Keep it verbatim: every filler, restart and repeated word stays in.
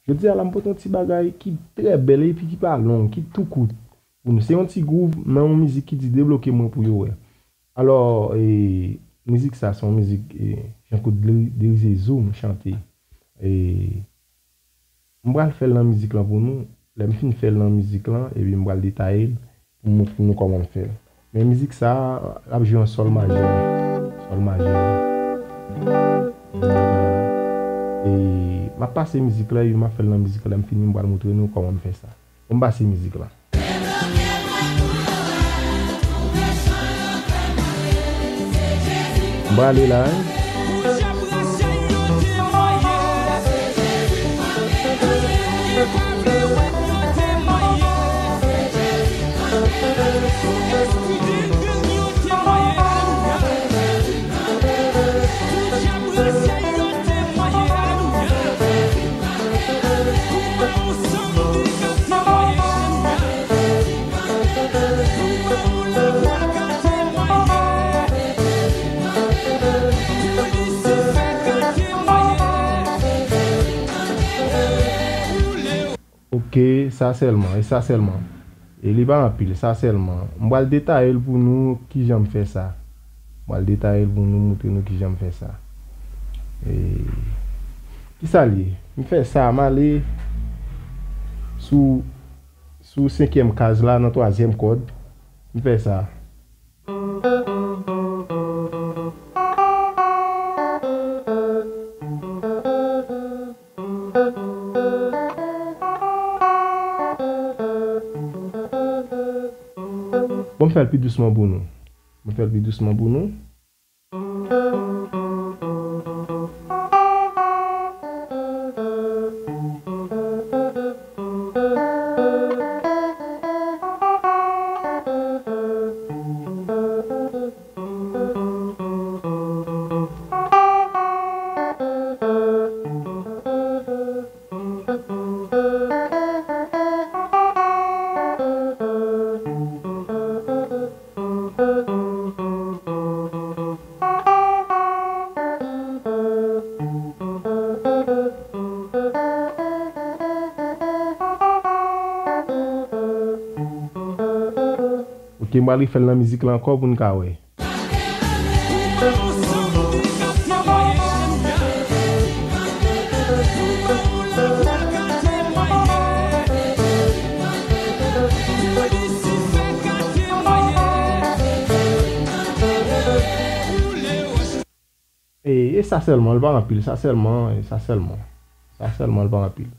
Jodi a la, m pote yon ti bagay ki trè bèl epi ki pa long, ki tou kout pou nou. Se yon ti gwouv nan yon mizik ki di debloke mwen pou yo wè. Alò, e, mizik sa se yon mizik, e, Jean Claude Deri-, Derizezo m chante. E, m pral fè l nan mizik lan pou nou. Lè m fin fè l nan mizik lan, epi m pral detaye l pou m montre nou kòman m fè l. Men mizik sa, l ap jwe an sòl majè. Sòl majè. E m ap pase mizik la, epi m ap fè l nan mizik la. Lè m fini, m pral montre nou kòman m fè sa. Bon, m pase mizik la. M prale la, wi. Ok, sa sèlman, e sa sèlman. E li pa anpil, sa sèlman. M pral detaye l pou nou kijan m fè sa. M pral detaye l pou nou, montre nou kijan m fè sa. E, kisa l ye? M fè sa, m ale sou, sou senkyèm kaz la, nan twazyèm kòd. M fè sa. Bon, m fè l pi dousman pou nou. M fè l pi dousman pou nou. Ok, m pral refè l nan mizik la ankò pou n ka wè. E, e sa sèlman, li pa anpil, sa sèlman, e sa sèlman. Sa sèlman, li pa anpil.